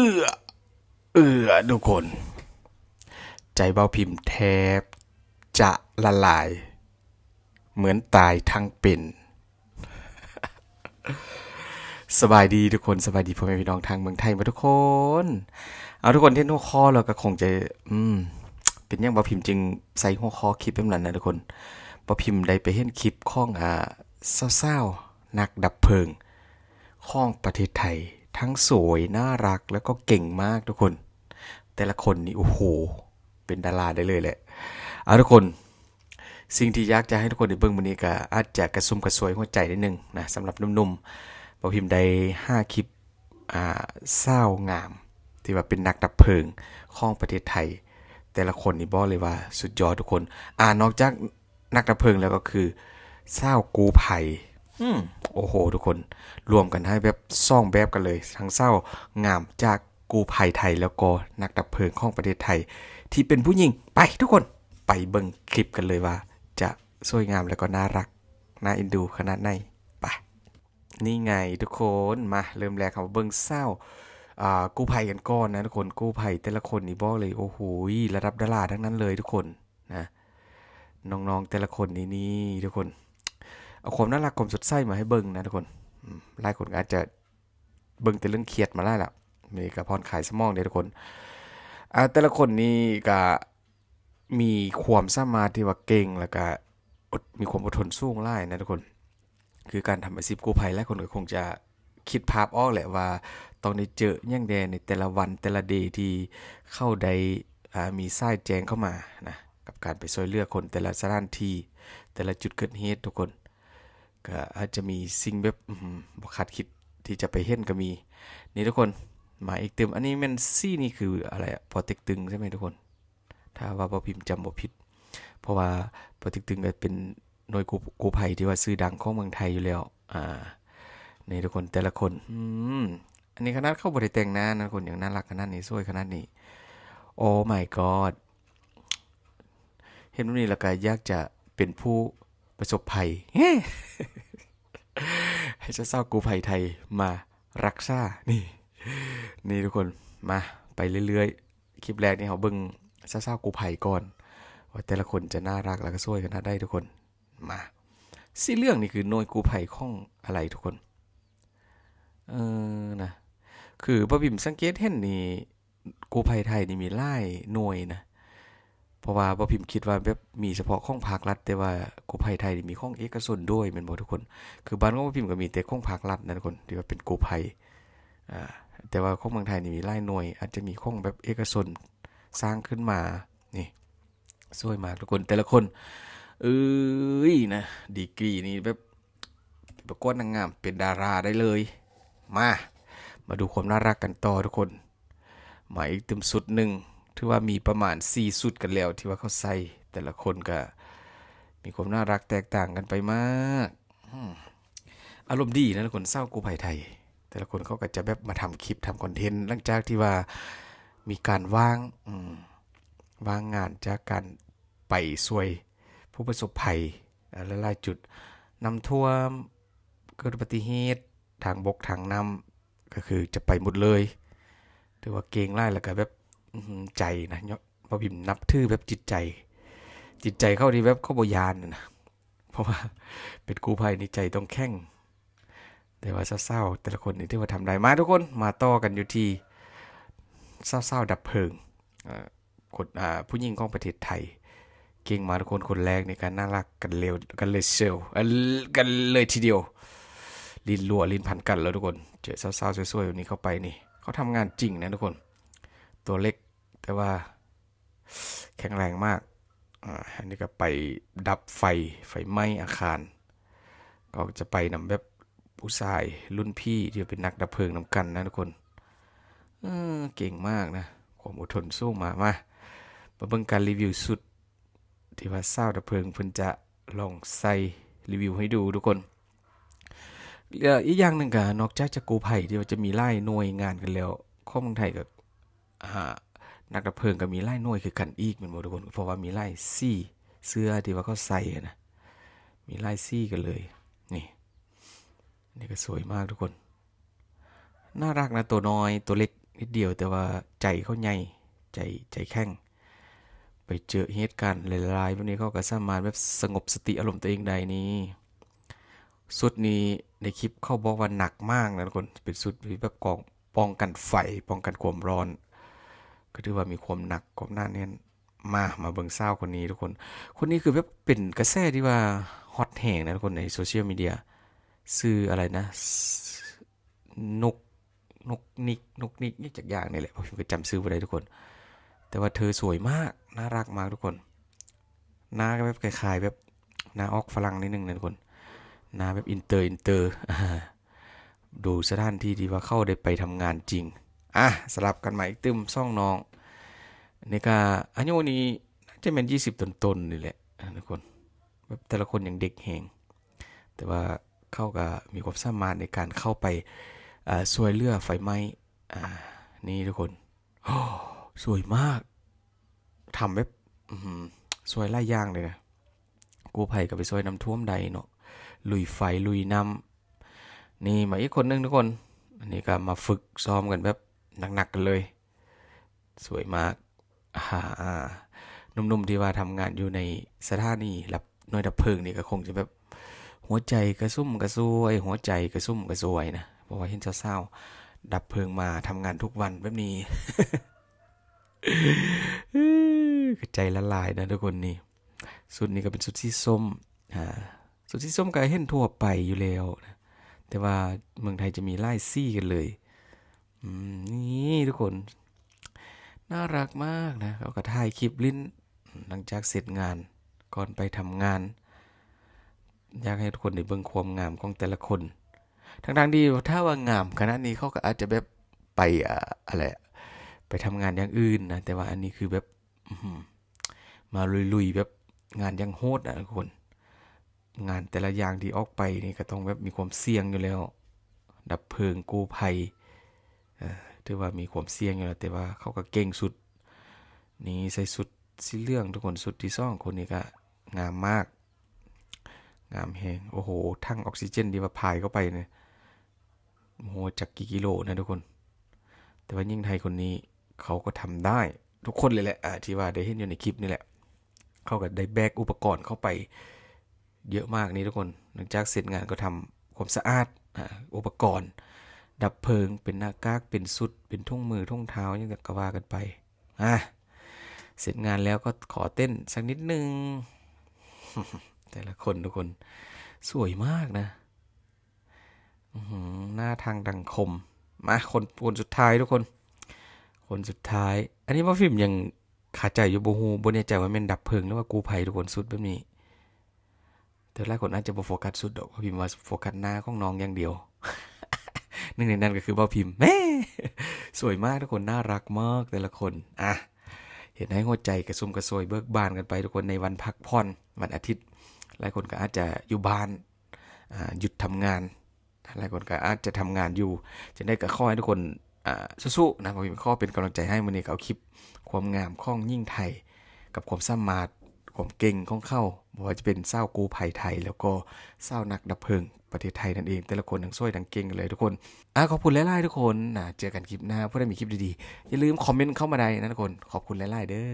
ເອືອ ເອືອ ທຸກຄົນ ໃຈເບົາພິມແທບຈະລະລາຍ ເໝືອນຕາຍທັງເປັນ. ສະບາຍດີທຸກຄົນ ສະບາຍດີພໍ່ແມ່ພີ່ນ້ອງທາງເມືອງໄທໝົດທຸກຄົນ. ເອົາ ທຸກຄົນເຫັນຫົວຂໍ້ແລ້ວກໍຄົງຈະ ອືມ ເປັນຫຍັງເບົາພິມຈຶ່ງໃສ່ຫົວຂໍ້ຄລິບແບບນັ້ນນະທຸກຄົນ? ເບົາພິມໄດ້ໄປເຫັນຄລິບຂອງ ອາ ສາວໆ ນັກດັບເພີງຂອງປະເທດໄທ ທັງສວຍ ໜ້າລັກ ແລ້ວກໍເກັ່ງມາກທຸກຄົນ. ແຕ່ລະຄົນນີ້ ໂອ້ໂຫ ເປັນດາລາໄດ້ເລີຍແຫຼະ. ເອົາ ທຸກຄົນ ສິ່ງທີ່ຢາກຈະໃຫ້ທຸກຄົນໄດ້ເບິ່ງມື້ນີ້ ກໍອາດຈະກະຊຸມກະຊວຍຫົວໃຈໜ້ອຍໜຶ່ງນະ ສຳລັບໜຸ່ມໆ. ເບົາພິມໄດ້ຫາຄລິບ ອາ ສາວງາມ ທີ່ວ່າເປັນນັກດັບເພີງຂອງປະເທດໄທ ແຕ່ລະຄົນນີ້ບອກເລີຍວ່າສຸດຍອດທຸກຄົນ. ອາ ນອກຈາກນັກດັບເພີງແລ້ວກໍຄືສາວກູ້ໄພ. ອືມ ໂອ້ໂຫ ທຸກຄົນ ລວມກັນໃຫ້ແບບສອງແບບກັນເລີຍ ທັງສາວງາມຈາກກູ້ໄພໄທ ແລ້ວກໍນັກດັບເພີງຂອງປະເທດໄທທີ່ເປັນຜູ້ຍິງ. ໄປ ທຸກຄົນ ໄປເບິ່ງຄລິບກັນເລີຍວ່າຈະສວຍງາມ ແລ້ວກໍໜ້າລັກ ໜ້າເອັນດູຂະໜາດໃດ. ໄປ ນີ້ໄງທຸກຄົນ ມາ ເລີ່ມແລກເຮົາເບິ່ງສາວ ອາ ກູ້ໄພກັນກ່ອນນະທຸກຄົນ. ກູ້ໄພແຕ່ລະຄົນນີ້ບອກເລີຍ ໂອ້ໂຫ ລະດັບດາລາທັງນັ້ນເລີຍທຸກຄົນນະ. ນ້ອງໆແຕ່ລະຄົນນີ້ ນີ້ທຸກຄົນ ເອົາຄວາມໜ້າລັກຄວາມສົດໃສມາໃຫ້ເບິ່ງນະທຸກຄົນ. ອືມ ຫຼາຍຄົນກໍອາດຈະເບິ່ງແຕ່ເລື່ອງຄຽດມາຫຼາຍລະ ມື້ນີ້ກໍຜ່ອນຄາຍສະໝອງເດ້ທຸກຄົນ. ອາ ແຕ່ລະຄົນນີ້ກໍ ມີຄວາມສາມາດທີ່ວ່າເກັ່ງ ແລ້ວກະອົດ ມີຄວາມອົດທົນສູງຫຼາຍນະທຸກຄົນ. ຄືການທຳອາຊີບກູ້ໄພ ຫຼາຍຄົນກໍຄົງຈະຄິດພາບອອກແຫຼະວ່າຕ້ອງໄດ້ເຈີຫຍັງແດ່ໃນແຕ່ລະວັນແຕ່ລະເດ ທີ່ເຂົາໄດ້ ອາ ມີສາຍແຈ້ງເຂົ້າມານະ ກັບການໄປຊ່ວຍເຫຼືອຄົນແຕ່ລະສະຖານທີ່ ແຕ່ລະຈຸດເກີດເຫດທຸກຄົນ. ກໍອາດຈະມີສິ່ງແບບ ອືມ ບໍ່ຄາດຄິດທີ່ຈະໄປເຫັນກໍມີ. ນີ້ທຸກຄົນ ມາອີກຕື່ມ. ອັນນີ້ແມ່ນ ສີ່ ນີ້ຄືອະໄລອະ ປໍເຕັກຕຶງໃຊ່ໄໝທຸກຄົນ? ຖ້າວ່າບໍ່ພິມຈຳບໍ່ຜິດ ເພາະວ່າປໍເຕັກຕຶງກໍເປັນໜ່ວຍກູ້ ກູ້ໄພທີ່ວ່າຊື່ດັງຂອງເມືອງໄທຢູ່ແລ້ວ. ອາ ນີ້ທຸກຄົນ ແຕ່ລະຄົນ ອືມ ອັນນີ້ຂະໜາດເຂົາບໍ່ໄດ້ແຕ່ງໜ້ານະທຸກຄົນ ຍັງໜ້າລັກຂະໜາດນີ້ ສວຍຂະໜາດນີ້. Oh my god ເຫັນແບບນີ້ແລ້ວກໍຢາກຈະເປັນຜູ້ປະສົບໄພ ໃຫ້ສາວໆກູ້ໄພໄທມາ ລັກສາ ນີ້ ນີ້ທຸກຄົນ ມາ ໄປເລື້ອຍໆ. ຄລິບແລກນີ້ເຮົາເບິ່ງສາວໆກູ້ໄພກ່ອນ ວ່າແຕ່ລະຄົນຈະໜ້າລັກ ແລ້ວກໍສວຍຂະໜາດໃດທຸກຄົນ. ມາ ສີເຫຼືອງນີ້ຄືໜ່ວຍກູ້ໄພຂອງອະໄລທຸກຄົນ? ເອີ ນະ ຄືບ່າວພິມສັງເກດເຫັນນີ້ ກູ້ໄພໄທນີ້ມີຫຼາຍໜ່ວຍນະ ເພາະວ່າບ່າວພິມຄິດວ່າແບບມີສະເພາະຂອງພາກລັດ ແຕ່ວ່າກູ້ໄພໄທນີ້ມີຂອງເອກະຊົນດ້ວຍແມ່ນບໍ່ທຸກຄົນ? ຄືບ້ານຂອງບ່າວພິມກໍມີແຕ່ຂອງພາກລັດນະທຸກຄົນ ທີ່ວ່າເປັນກູ້ໄພ ອາ ແຕ່ວ່າຂອງເມືອງໄທນີ້ມີຫຼາຍໜ່ວຍ ອາດຈະມີຂອງແບບເອກະຊົນສ້າງຂຶ້ນມາ. ນີ້ ສວຍມາກທຸກຄົນ ແຕ່ລະຄົນ ເອີຍ ນະ ດີກຣີນີ້ແບບປະກວດນາງງາມ ເປັນດາລາໄດ້ເລີຍ. ມາ ມາດູຄວາມໜ້າລັກກັນຕໍ່ທຸກຄົນ. ມາອີກຕື່ມຊຸດໜຶ່ງ ຖືວ່າມີປະມານສີ່ຊຸດກັນແລ້ວທີ່ວ່າເຂົາໃສ່ ແຕ່ລະຄົນກະມີຄວາມໜ້າລັກແຕກຕ່າງກັນໄປມາກ. ອືມ ອາລົມດີນະທຸກຄົນ ສາວກູ້ໄພໄທ ແຕ່ລະຄົນເຂົາກໍຈະແບບມາທຳຄລິບ ທຳຄອນເທັນ ຫຼັງຈາກທີ່ວ່າມີການວ່າງ ອືມ ວ່າງງານຈາກການໄປຊ່ວຍຜູ້ປະສົບໄພ ອາ ຫຼາຍໆຈຸດ ນ້ຳຖ້ວມ ເກີດອຸບັດຕິເຫດທາງບົກທາງນ້ຳ ກໍຄືຈະໄປໝົດເລີຍ. ຖືວ່າເກັ່ງຫຼາຍ ແລ້ວກໍແບບ ອືມ ໃຈນະ ເນາະ ບ່າວພິມນັບຖືແບບຈິດໃຈ ຈິດໃຈເຂົາທີ່ແບບເຂົາບໍ່ຢ້ານນະ ເພາະວ່າເປັນກູ້ໄພນີ້ໃຈຕ້ອງແຂງ. ແຕ່ວ່າສາວໆແຕ່ລະຄົນນີ້ຖືວ່າທຳໄດ້. ມາທຸກຄົນ ມາຕໍ່ກັນຢູ່ທີ່ສາວໆດັບເພີງ ເອີ ຄົນ ອາ ຜູ້ຍິງຂອງປະເທດໄທ ເກັ່ງມາກທຸກຄົນ. ຄົນແລກນີ້ກໍໜ້າລັກກັນເລີຍ ກັນເລີຍເຊວ ເອີ ກັນເລີຍທີດຽວ ລີ້ນຮົ່ວ ລີ້ນພັນກັນແລ້ວທຸກຄົນ. ເຈີສາວໆສວຍໆແບບນີ້ເຂົ້າໄປນີ້ ເຂົາທຳງານຈິງນະທຸກຄົນ. ຕົວເລັກ ແຕ່ວ່າແຂງແຮງມາກ. ອາ ອັນນີ້ກໍໄປດັບໄຟ ໄຟໄໝ້ອາຄານ ກໍຈະໄປນຳແບບຜູ້ຊາຍລຸ້ນພີ່ທີ່ເປັນນັກດັບເພີງນຳກັນນະທຸກຄົນ. ເອີ ເກັ່ງມາກນະ ຄວາມອົດທົນສູງມາກ. ມາ ມາເບິ່ງການຣີວິວຊຸດ ທີ່ວ່າສາວດັບເພີງເພິ່ນຈະລອງໃສ່ຣີວິວໃຫ້ດູທຸກຄົນ. ເອີ ອີກຢ່າງໜຶ່ງກໍນອກຈາກຈະກູ້ໄພທີ່ວ່າຈະມີຫຼາຍໜ່ວຍງານກັນແລ້ວ ຂອງເມືອງໄທກໍ ອາ ນັກດັບເພີງກໍມີຫຼາຍໜ່ວຍຄືກັນອີກແມ່ນບໍ່ທຸກຄົນ? ເພາະວ່າມີຫຼາຍສີເສື້ອທີ່ວ່າເຂົາໃສ່ນະ ມີຫຼາຍສີກັນເລີຍ. ນີ້ ນີ້ກໍສວຍມາກທຸກຄົນ. ໜ້າລັກນະ ຕົວນ້ອຍ ຕົວເລັກ ນິດດຽວ ແຕ່ວ່າໃຈເຂົາໃຫຍ່ ໃຈ ໃຈແຂງ. ໄປເຈີເຫດການຫຼາຍໆແບບນີ້ ເຂົາກໍສາມາດແບບສະຫງົບສະຕິອາລົມຕົວເອງໄດ້ນີ້. ຊຸດນີ້ໃນຄລິບເຂົາບອກວ່າໜັກມາກນະທຸກຄົນ, ເປັນຊຸດທີ່ແບບກອງ ປ້ອງກັນໄຟ ປ້ອງກັນຄວາມຮ້ອນ ກໍຖືວ່າມີຄວາມໜັກ ຄວາມໜາແໜ້ນ. ມາ ມາເບິ່ງສາວຄົນນີ້ທຸກຄົນ. ຄົນນີ້ຄືແບບເປັນກະແສທີ່ວ່າຮອດແຮງນະທຸກຄົນ ໃນໂຊຊຽວມີເດຍ. ຊື່ອະໄລນະ ນົກ ນົກນິກ ນົກນິກ ຫຍັງຈັກຢ່າງນີ້ແຫຼະ, ຂ້ອຍກໍຈຳຊື່ບໍ່ໄດ້ທຸກຄົນ. ແຕ່ວ່າເທີສວຍມາກ ໜ້າຮັກມາກທຸກຄົນ. ໜ້າກໍແບບຄ້າຍໆແບບໜ້າອອກຝຣັ່ງໜ້ອຍໜຶ່ງນະທຸກຄົນ, ໜ້າແບບອິນເຕີ ອິນເຕີ. ອ່າ ດູສະຖານທີ່ທີ່ວ່າເຂົາໄດ້ໄປທຳງານຈິງ. ອ່ະ ສະຫຼັບກັນມາອີກຕື່ມສອງນ້ອງ. ນີ້ກະອາຍຸນີ້ໜ້າຈະແມ່ນຊາວຕົ້ນໆນີ້ແຫຼະ ອ່າ ທຸກຄົນ. ແບບແຕ່ລະຄົນຍັງເດັກແຮງ, ແຕ່ວ່າເຂົາກະມີຄວາມສາມາດໃນການເຂົ້າໄປ ອ່າ ຊ່ວຍເຫຼືອໄຟໄໝ້. ອ່າ ນີ້ທຸກຄົນ. ໂອ້ ສວຍມາກ. ທຳແບບ ອືມ ຊ່ວຍຫຼາຍຢ່າງເລີຍນະ. ກູ້ໄພກໍໄປຊ່ວຍນ້ຳຖ້ວມໄດ້ເນາະ, ລຸຍໄຟ ລຸຍນ້ຳ. ນີ້ມາອີກຄົນໜຶ່ງທຸກຄົນ. ອັນນີ້ກໍມາຝຶກຊ້ອມກັນແບບໜັກໆກັນເລີຍ. ສວຍມາກ. ອ່າ ໜຸ່ມໆທີ່ວ່າທຳງານຢູ່ໃນສະຖານີດັບ ໜ່ວຍດັບເພີງນີ້ກໍຄົງຈະແບບຫົວໃຈກະຊຸ່ມກະຊວຍ ຫົວໃຈກະຊຸ່ມກະຊວຍນະ, ເພາະວ່າເຫັນສາວໆດັບເພີງມາທຳງານທຸກວັນແບບນີ້. ກໍໃຈລະລາຍນະທຸກຄົນນີ້. ຊຸດນີ້ກໍເປັນຊຸດສີສົ້ມ. ອ່າ ຊຸດສີສົ້ມກໍເຫັນທົ່ວໄປຢູ່ແລ້ວນະ, ແຕ່ວ່າເມືອງໄທຈະມີຫຼາຍສີກັນເລີຍ. ອືມ ນີ້ທຸກຄົນ ໜ້າຮັກມາກນະ. ເຂົາກໍຖ່າຍຄລິບຫຼິ້ນຫຼັງຈາກເສັດງານ ກ່ອນໄປທຳງານ. ຢາກໃຫ້ທຸກຄົນໄດ້ເບິ່ງຄວາມງາມຂອງແຕ່ລະຄົນ. ທັງໆທີ່ຖ້າວ່າງາມຂະໜາດນີ້ ເຂົາກໍອາດຈະແບບໄປ ອ່າ ອະໄລ ໄປທຳງານຢ່າງອື່ນນະ, ແຕ່ວ່າອັນນີ້ຄືແບບ ອືມ ມາລຸຍໆແບບງານຢ່າງໂຫດນະທຸກຄົນ. ງານແຕ່ລະຢ່າງທີ່ອອກໄປນີ້ກໍຕ້ອງແບບມີຄວາມສ່ຽງຢູ່ແລ້ວ, ດັບເພີງ ກູ້ໄພ ເອີ ຖືວ່າມີຄວາມສ່ຽງຢູ່ແລ້ວ, ແຕ່ວ່າເຂົາກໍເກັ່ງສຸດ. ນີ້ໃສ່ຊຸດສີເຫຼືອງທຸກຄົນ, ຊຸດທີສອງຄົນນີ້ກໍງາມມາກ ງາມແຮງ. ໂອ້ໂຫ ຖັງອອກຊີເຈນທີ່ວ່າພາຍເຂົ້າໄປນີ້ ໂອ້ໂຫ ຈັກກີ່ກິໂລນະທຸກຄົນ. ແຕ່ວ່າຍິງໄທຄົນນີ້ເຂົາກໍທຳໄດ້ທຸກຄົນເລີຍແຫຼະ ອ່າ ທີ່ວ່າໄດ້ເຫັນຢູ່ໃນຄລິບນີ້ແຫຼະ. ເຂົາກໍໄດ້ແບກອຸປະກອນເຂົ້າໄປເຍອະມາກນີ້ທຸກຄົນ. ຫຼັງຈາກເສັດງານກໍທຳຄວາມສະອາດ ອ່າ ອຸປະກອນດັບເພີງ, ເປັນໜ້າກາກ ເປັນຊຸດ ເປັນຖົງມືຖົງເທົ້າ ຫຍັງກໍວ່າກັນໄປ. ອ່າ ເສັດງານແລ້ວກໍຂໍເຕັ້ນສັກນິດໜຶ່ງ. ແຕ່ລະຄົນທຸກຄົນ ສວຍມາກນະ. ອືຫື ໜ້າທັງດັງຄົມ. ມາ ຄົນ ຄົນສຸດທ້າຍທຸກຄົນ, ຄົນສຸດທ້າຍ. ອັນນີ້ບ່າວພິມຍັງຄາໃຈຢູ່, ບໍ່ຮູ້ ບໍ່ແນ່ໃຈວ່າແມ່ນດັບເພີງ ຫຼືວ່າກູ້ໄພທຸກຄົນ, ຊຸດແບບນີ້. ແຕ່ຫຼາຍຄົນອາດຈະບໍ່ໂຟກັສຊຸດດອກ, ບ່າວພິມວ່າໂຟກັສໜ້າຂອງນ້ອງຢ່າງດຽວ. ໜຶ່ງໃນນັ້ນກໍຄືບ່າວພິມ. ແໝ່ ສວຍມາກທຸກຄົນ, ໜ້າຮັກມາກແຕ່ລະຄົນ. ອ່ະ ເຮັດໃຫ້ຫົວໃຈກະຊຸ່ມກະຊວຍເບີກບານກັນໄປທຸກຄົນ ໃນວັນພັກຜ່ອນ ວັນອາທິດ. ຫຼາຍຄົນກໍອາດຈະຢູ່ບ້ານ ອ່າ ຢຸດທຳງານ, ຫຼາຍຄົນກໍອາດຈະທຳງານຢູ່. ຈັ່ງໃດກໍຂໍໃຫ້ທຸກຄົນ ອ່າ ສູ້ໆນະ, ເພາະມີຂໍ້ເປັນກຳລັງໃຈໃຫ້. ມື້ນີ້ກໍເອົາຄລິບຄວາມງາມຂອງຍິງໄທ ກັບຄວາມສາມາດ ຄວາມເກັ່ງຂອງເຂົາ, ບໍ່ວ່າຈະເປັນສາວກູ້ໄພໄທ ແລ້ວກໍສາວນັກດັບເພີງປະເທດໄທນັ້ນເອງ. ແຕ່ລະຄົນທັງສວຍທັງເກັ່ງກັນເລີຍທຸກຄົນ. ອ່າ ຂອບຄຸນຫຼາຍໆທຸກຄົນນະ, ເຈີກັນຄລິບໜ້າ. ຜູ້ໃດມີຄລິບດີໆ ຢ່າລືມຄອມເມັນເຂົ້າມາໄດ້ນະທຸກຄົນ. ຂອບຄຸນຫຼາຍໆເດີ້.